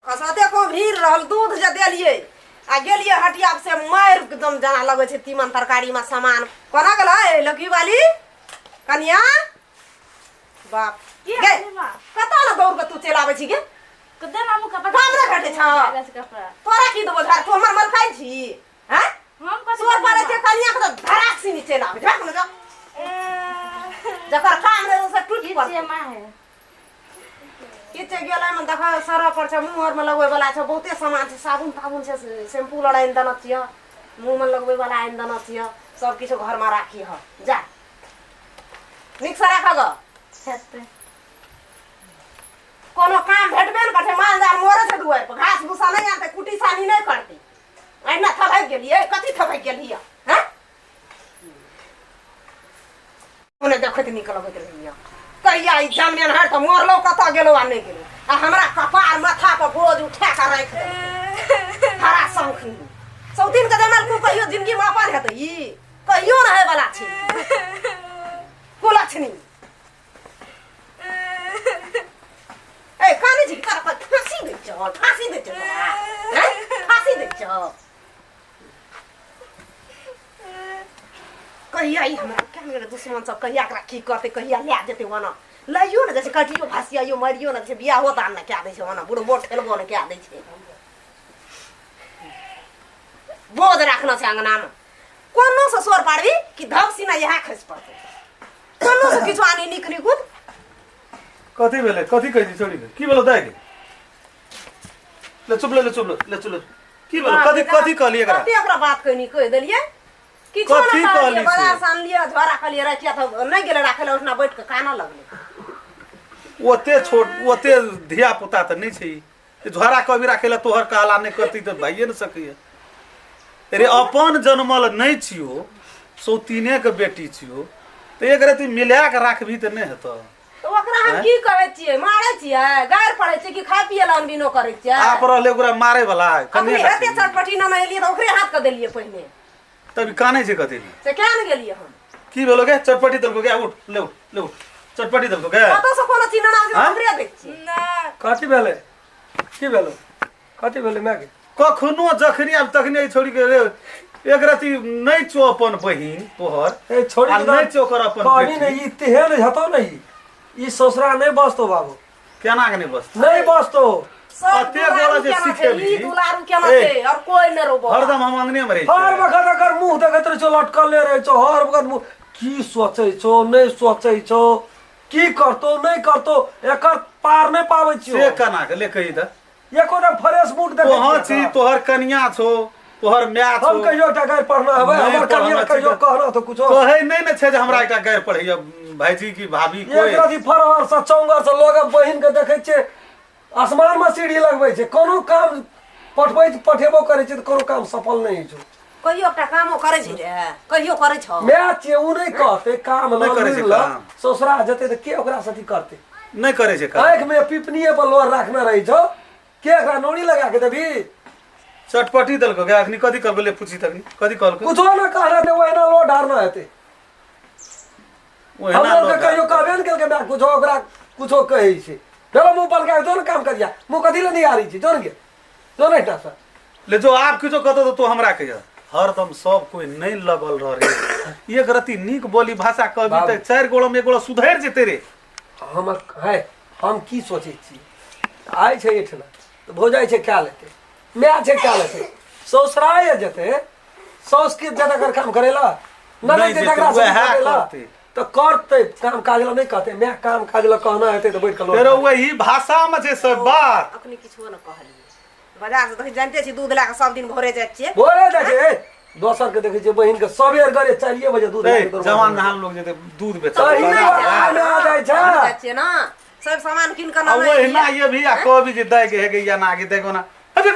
खसते को भीड़ रहल दूध जे देलियै आ गेलियै हटिया से मारि एकदम जेना लगै छै तीमन तरकारी में सामान कोना गेलै लौकी वाली कनिया बाप की गे हाल बा? कतऽ ने दौड़ के तू चलि आबै छी गे कते मामू कपड़ा काम नहि भेटै छौ। कपड़ा तोरा की देबो झाड़ तू हमर मलकाइ छी हैं हम कथी सोर पड़ै छै कनिया के तऽ धराक सिनी चलि आबै छै भाग ने जा जकर काम रहै से टूटि की पड़तै छियै माँ है किछु गेलै मे देख सड़क पर छै मुँह आरमे लगबै वाला छै बहुते सामान छै साबुन ताबुन छै शैम्पू आर आनि देने छियै मुँहमे लगबै वाला आनि देने छियै सब किछु घरमे राखी ह जा नीकसँ राखऽ गऽ हेतै कोनो काम भेटबे ने करतै माल जाल मरै छै दुआरि पर घास भूसा नहि आनतै कुटी सानी नहि करतै अहिना थभकि गेलियै कथी थभकि गेलियै हँ ओने देखैत नीक लगैत रहैया कहिया ई जनमेनहर तऽ मरलो कतऽ गेलो आ नहि गेलो आ हमरा कपार माथा पर बोझ उठा कऽ राखि देलकै हरा शौखनी सौतीन के जनल को कहियो जिंदगी में अपन हेतै ई कहियो न होय वाला छै कुलक्षणी ए काने छी तोरा पर फांसी दै छौ फांसी दै छौ तोरा हैं? फांसी दै छौ कहिया ई हमरा केहन गेलै दुश्मन सब कहिया एकरा की करतै कहिया लए जेतै ओना लैयो ने जाइ छै कटियो फसियाइयो मरियो ने छै बियाहो दान ने कए दै छै ओना बुढ़बो ठेलबो ने कए दै छै बोझ राखना छै अंगनामे कोनो से सोर पाड़बी कि धप सीना इएह खसि पड़तै कोनो से किछु आनी नीक निकुत कथी भेलै कथी कहै छी छोड़ी की भेलो दाइ ले चुप ले ले चुप ले ले चुप ले की भेलो कथी कथी कहली एकरा कते ओकरा बात कहनी कहि देलियै किछो कथी नहि कहली कहलियै से? बाजार से आनलियै झोरा कहलियै राखिया तऽ नहि गेलै राखै लए ओहिठिना बैठ कऽ कानऽ लगलै ओते छोट ओते धिया पुता तऽ नहि छै ई। झोरा कभी राखै लए तोहर कहला नहि करती तऽ भाइये ने सकैया अरे अपन जनमल नहि छियो सौतीने के बेटी छियो तऽ एक रति मिला के राखबी तऽ नहि हेतौ तऽ ओकरा हम की करै छियै मारै छियै गारि पड़ै छियै कि खाय पियै लए अनबिनो करै छियै आप रहले ओकरा मारे वाला अखनी कनिए एते चटपटी ने एलियै तऽ ओकरे हाथ के देलियै पहिने तब कानै छै कथी से किया ने गेलियै हम की भेलो गे चटपटी देलको गे उठ ले उठ ले उठ चटपटी देलको गे कतऽ से कोनो चीज ना हाँ? ओकरे दै छियै नहि कथी भेलै की भेलै कथी भेलै मायके कखनो जखनी आब तखनी एहि छोड़ी के रे एक रति नहि छौ अपन बहिन तोहर ए छोड़ी आ के नहि छौ ओकर अपन कहनी बेटी। ने ई तेहन हेतौ ने ई ई ससुरा नहि बसतो बाबू केना के नहि बस नहीं बसतो सब अते दुलारू गोरा जे केना छै, सिखेबही। ई दुलारू केना ए। छै और कोई नहि रोबो हरदम हम अंगने में रहै हर छियै। वखत एकर मुंह देखैत रहै छौ लटकले रहै छौ हर वखत मुंह की सोचै छौ नहि सोचै छौ की करतौ नहि करतौ एकर पार नहि पाबै छियौ से केना के ले कही तऽ एकोटा फ्रेश मूड देखै तोहर छियै छी एकर? तोहर कनिया छौ तोहर माय छौ हम कहियो एकटा गारि पढ़ना हवे नहि हमर कनिया पढ़ना छी कहियो तऽ- कहना तो कुछो कहै नहि ने छै जे हमरा एकटा गारि पढ़ैया भाईजी की भाभी कोई एक रति फरहर से चौंगर से लोग बहिन के देखै छियै आसमान में सीढ़ी लगबै छै कोनो काम पठबै पठेबो करै छै तऽ कोनो काम सफल नहि होइ छै कहियो एकटा कामो करै छै रे कहियो करै छौ माय छियै ओ नहि कहतै काम नहि करै छै लऽ काम। ससुरा जेतै तऽ के ओकरा से अथी करतै नहि करै छै काम आँखि में पिपनिए पर लोर राखने रहै छौ के एकरा नौरी लगा के देबी चटपटी देलको गे अखनी कथी कहलको ले पूछी तखनी कथी कहलको कुछो न कहना ते ओहिना लो ढारना हेतै ओहिना हमरा लोग के कहियो कहबे ने केलकै माय कुछो ओकरा कुछो कहै छै चलो मुँह पलका जो ने काम करिया मुँह कथी लए निहारै छी जो ने गे जो ने एहिठाम से ले जो आप किछो कहतो तो तू हमरा कहिया हरदम सब कोई नहीं लगल रह रे एक रति नीक बोली भाषा कहबी बाबू। तऽ चारि गोड़ा में एक गोड़ा सुधरि जेतै रे हम है हम की सोचै छी आइ छै एहिठिना तऽ भौजाइ छै कए लेतै माय छै कए लेतै ससुराए जेतै साउस के ज्यादा कर काम करेला नहि नहि जेतै, जेतै वएह करेला करतै। तऽ करतै काम काज लए नहि कहतै माय काम काज लए कहना हेतै तऽ बैठ कऽ फेर वही भाषा में छै सब बात अखनी किछो ने कहलियै बाजार से तऽ जानिते छी दूध लए कऽ सब दिन भोरे जाइ छियै भोरे जाइ छै ए, दोसर के देखै छियै बहिन के सबेर गरे 4 बजे दूध ए, लए कऽ जवान नहान लोग जेतै दूध बेचै सही बाजार बात। में। आ जाइ छै। जाइ छियै ने सब सामान कीन कऽ आ लऽ ओहिना ये भी आ कहबी जे दै के हे गे या ना के दै के ओना हे जो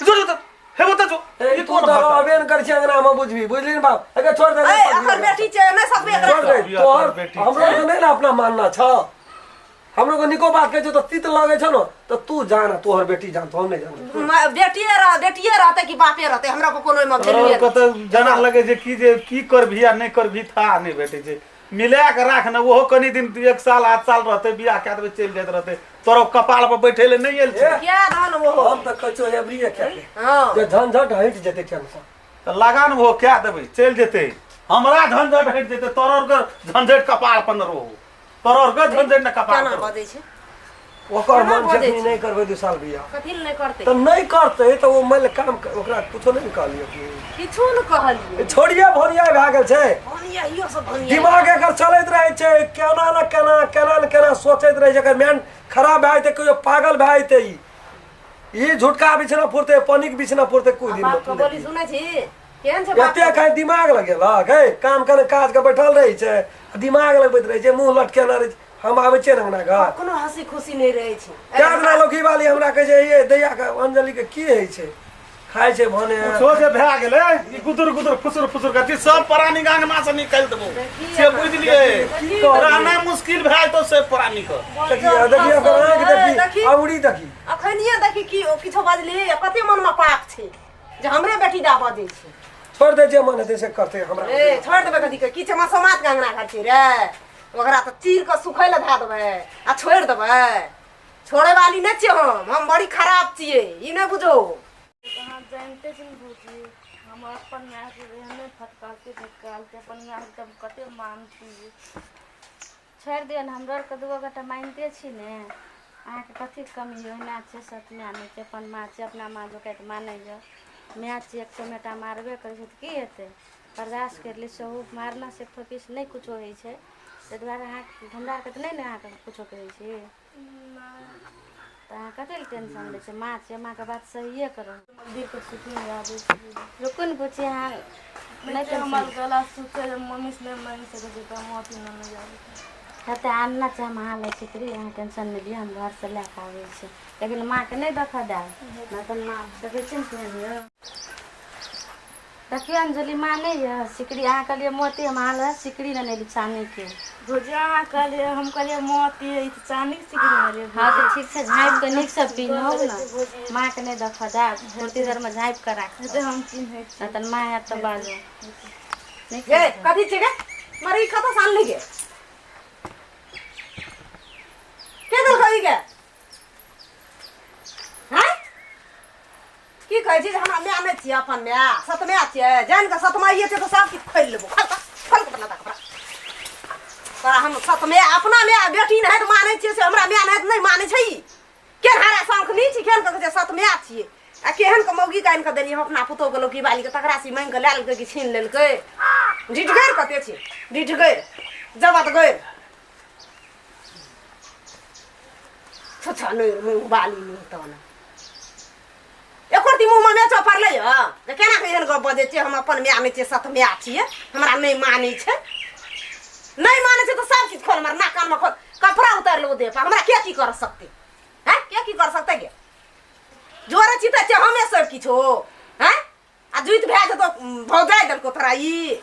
जो जो हे बता जो ए, ई तू कोन तऽ भाषा रहबे ने करै छै अंगना मे बुझबी बुझली ने बाप अगर छोड़ दे ए अखन बेटी छै नहि सकबै एकरा छोड़ दे बियाह तोहर कर बेटी हमरो के नहि ने अपना मानना छौ हमरो के निको बात कहै छौ तऽ तीत लगै छौ ने तऽ तू जान आ तोहर बेटी जान हम नहि जान बेटिए रह बेटिए रहतै कि बापे रहतै हमरा को कोनो ओहिमे तोरा वैल्यूए कतऽ जना लगे जे की जे की करबही आ नहि करबही था नहि भेटै छै मिला के राख ने ओहो कनी दिन एक साल 8 साल रहतै बियाह कए देबै चलि जाइत रहतै तोरो कपाल पर बैठे ले नहि आयल छै। किया धन वो हम तऽ कहै छियौ एबरिये कए ले। हँ जे झंझट हटि जेतै टेंशन। तऽ लगान वो कए देबै, चलि जेतै। हमरा झंझट हटि जेतै, तोरो आरके झंझट कपाल पर न रहो, तोरो आरके झंझट न कपाल केना पर रहो। बजै छै? ओकर केना मन छै बजै कि छै? नहि करबै 2 साल बियाह। कथी लए नहि करतै? तऽ नहि करतै तऽ ओ मानि ले काम ओकरा कुछो नहि ने कहलियै कि। किछो ने कहलियै। छोड़िए भोनिया भए गेल छै। भनिया इहो सब भनिया। दिमाग एकर चलैत रहै छै, केना ने केना केना ने केना सोचैत रहै छै। एकर माइंड खराब भए जेतै, कहियो पागल भए जेतै। ई झुटका बिछना फुरतै, पनिक बिछना फुरतै कुछ दिन। बाप के बोली सुनै छी केहन छै बाप? एते खाली दिमाग लगेलक है, काम करे काज के बैठल रहै छै, दिमाग लगबैत रहै छै, मुँह लटकेने रहै छै। हम आबै छियै ने अंगना घर, कोनो हंसी खुशी नहि रहै छै। कए दिना लौकी वाली हमरा कहै छै, ये दैया के अंजलि के की होइ छै, खाइ छै भने। कुछो जे भए गेलै, ई गुदुर गुदुर फुसुर फुसुर करती, सब प्राणी के अंगना से निकालि देबो से बुझलियै। रहना मुश्किल भए जेतौ से प्राणी के। देखिए देखिए ओकर आँखि देखी, देखी। अंगुरी देखी। अखनिये देखी की ओ किछो बजली आ कते मनमे पाप छै जे हमरे बेटी दा बजै छै। छोड़ दे, जे मन हेतै से करतै हमरा। ए छोड़ देबै कथी के? की छै मसोमात के अंगना घर छै रे? ओकरा तऽ चीर कऽ सुखै लए धए देबै आ छोड़ि देबै। छोड़े वाली नहि छियै हम बड़ी खराब छियै, ई नहि बुझो। अहाँ जानिते छी ने भौजी, हम अपन मायके एहने फटकारते फटकारते अपन मायके तऽ हम कते मानती। छोड़ि दियौ ने, हमरो आरके दूगो गोटा मानिते छी ने। अहाँके कथीके कमी यऽ? ओहिना छै, सत माय नहि छै, अपन माँ छै, अपना माँ जोकाइत मानैए। माय छियै, एक चमेटा मारबे करै छै तऽ की हेतै? बर्दाश्त करि लै सेहो मारलासँ एक थोपीसँ नहि किछो होइ छै। ताहि दुआरे अहाँ हमरा आरके तऽ नहि ने अहाँके किछो कहै छी, तऽ अहाँ कथी लए टेंशन लै छियै? माँ छियै, माँके बात सहिए कऽ रहू। मन्दिरके सुतमे आबै छी। रुकू ने बुच्ची, अहाँ नहि नहि हमर टेंशन गला सुखै छै, मम्मी से नहि मानि सकै छै तऽ हम अथी नहि जाबै। हेतै आनना छै, हम अहाँ लै सिकरी, अहाँ टेंशन नहि लिअ, हम घरसँ लए कऽ आबै छी। लेकिन माँके नहि देखऽ देब, नहि तऽ माँ देखै छियै ने केहन यऽ। देखियौ अंजलि, माँ नहि यऽ सिकरी। अहाँ कहलियै मोती, हम अहाँ लए सिकरी लेने एली चानीके। भौजी अहाँ कहलियै, हम कहलियै मोती, ई तऽ चानीके सिकरी भेलै। हँ तऽ ठीक छै, झाँपि कऽ नीकसँ पिन्हू ने, माँके नहि देखऽ देब। कुर्ती धरमे झाँपि कऽ राखब। हेतै, हम चिन्है छी। नहि तऽ माँ आयत तऽ बाजू नीक। गे कथी छै गे? मरे ई कतऽ से आनली गे? के देलकौ ई गे? हैं, की कहै छी जे हमरा माय नहि छियै? अपन माय सतमाय छियै, जानि कऽ सतमाइए छियै तऽ सब किछु खोलि लेबो। खोल कऽ, खोल कऽ अपना कपड़ा तोरा। हम सतमाय अपना माय बेटी नहि तऽ मानै छियै से हमरा माय नहि नहि मानै छै। ई केहन हरा शौख नहि छी? केहन कऽ कहै छै सतमाय छियै आ केहन के मौगी के आनि कऽ देलियै हम अपना पुतोहु के लौकी बाली के, तकरा से मांगि कऽ लए लेलकै कि छीन लेलकै। ढिठगैर कते छै, ढिठगैर जबत गैर छुछा नहि मुँह बाली मुँह तहन एको रत्ती मुँहमे मेचो पड़लै हँ जे केना के एहन गप बजै छियै? हम अपन माय नहि छियै, सत माय छियै, हमरा नहि मानै छै। नहि मानै छै तऽ सब किछु खोल, हमर नाक कानमे खोल, कपड़ा उतारि लेबो देह पर। हमरा के की कर सकतै? हैं, के की कर सकतै गे? जोरे छी तऽ हमे सब किछु हैं आ जुति भए जेतौ। भौजाइ देलको तोरा ई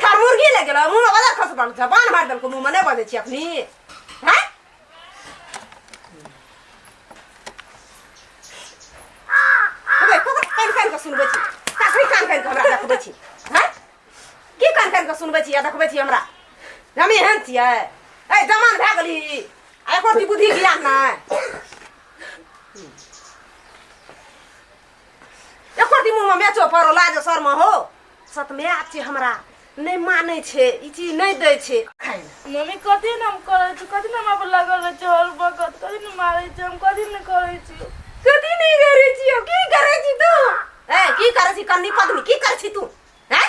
ठार मुर्गी ले गेलो, मुँहमे बजर खस पड़ल छै, बान मारि देलको मुँहमे। नहि बजै छी अखनी? हैं, कान कान कऽ सुनबै छी? कखनी कान कान कऽ हमरा देखबै छी? हैं, की कान कान कऽ सुनबै छी आ देखबै छी हमरा? हम एहन छियै? ए जमान भए गेली आ एको रत्ती बुद्धि ज्ञान नहि, एको रत्ती मुँहमे मेचो पड़ो, लाज शर्म हो। सतमे छै, हमरा नहि मानै छै, ई चीज नहि दै छै खाइ लए। मम्मी कथी ने हम करै छी? कथी ने हमरा पर लगल रहै छै हर वक्त? कथी ने मारै छै? हम कथी ने करै छी? कथी नहि करै छी? की करै छी तू? ए की करै छी कन्नी पदनी, की करै छी तू? हैं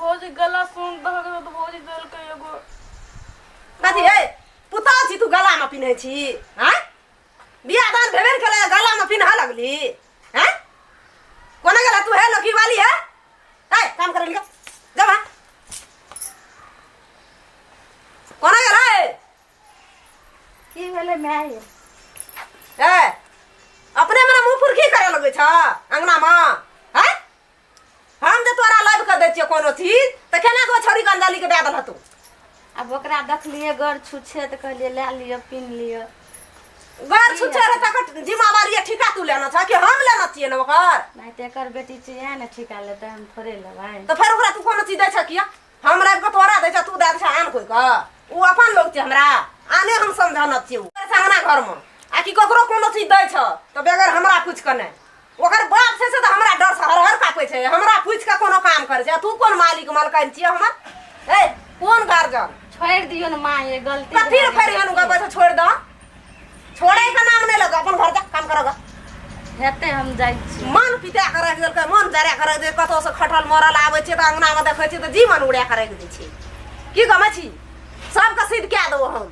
भौजी गला सुन दऽ तऽ भौजी देलकै एगो। कथी हे पुतहु छी तू, गलामे पिन्है छी? हैं, बियाह दान भेबे ने केलै, गलामे पिन्हऽ लगली? हैं, कोना गेला तू? हे लौकी वाली, है ए काम करे लिखा जब। हाँ, कोना गेला है? की भेलै माय? ए अपने मने मुँह फुरकी करे लगै छ अंगनामे? हैं, हम जे तोरा लाबि कऽ दै छियौ कोनो चीज तऽ केना कऽ छौड़ी के अंजलि के दए देलह तू? आब ओकरा देखलियै गर छुच्छे तऽ कहलियै लए लिअ, पिन्ह लिअ। गर छुच्छे रहे तकर जिम्मेवारी ठीका तू लेना छ कि हम लेना छियै ने ओकर? नहि तऽ एकर बेटी छै, इएह ने ठीका लेतै, हम थोड़े लेबै। तऽ फेर ओकरा तू कोनो चीज दै छ किया? हम लाबि कऽ तोरा दै छ, तू दए दै छ आन कोइ के? ओ अपन लोग छै, हमरा आने हम समझाना छियै अंगना घरमे आ कि ककरो कोनो चीज दै छ तऽ बगैर हमरा पूछि कऽ नहि ओकर बाप छै से तऽ हमरा डर से हर हर कापै छै हमरा पूछि कऽ कोनो काम करै छै आ तू कोन मालिक मलकाइन छियै हमर ए कोन गार्जन छोड़ि दियौ ने माँ ये गलती कथी रे फेर एहन गप छै छोड़ि दऽ छोड़े के नाम नहि लगो अपन घर जा काम करऽ हेतै हम जाइ छी मन पिता के राखि देलकै मन जरा के राखि देलकै कतौसँ खटल मरल आबै छै तऽ अंगनामे देखै छियै तऽ जीवन उड़ा के राखि दै छै की गमै छी सबके सिद्ध कए देबो हम।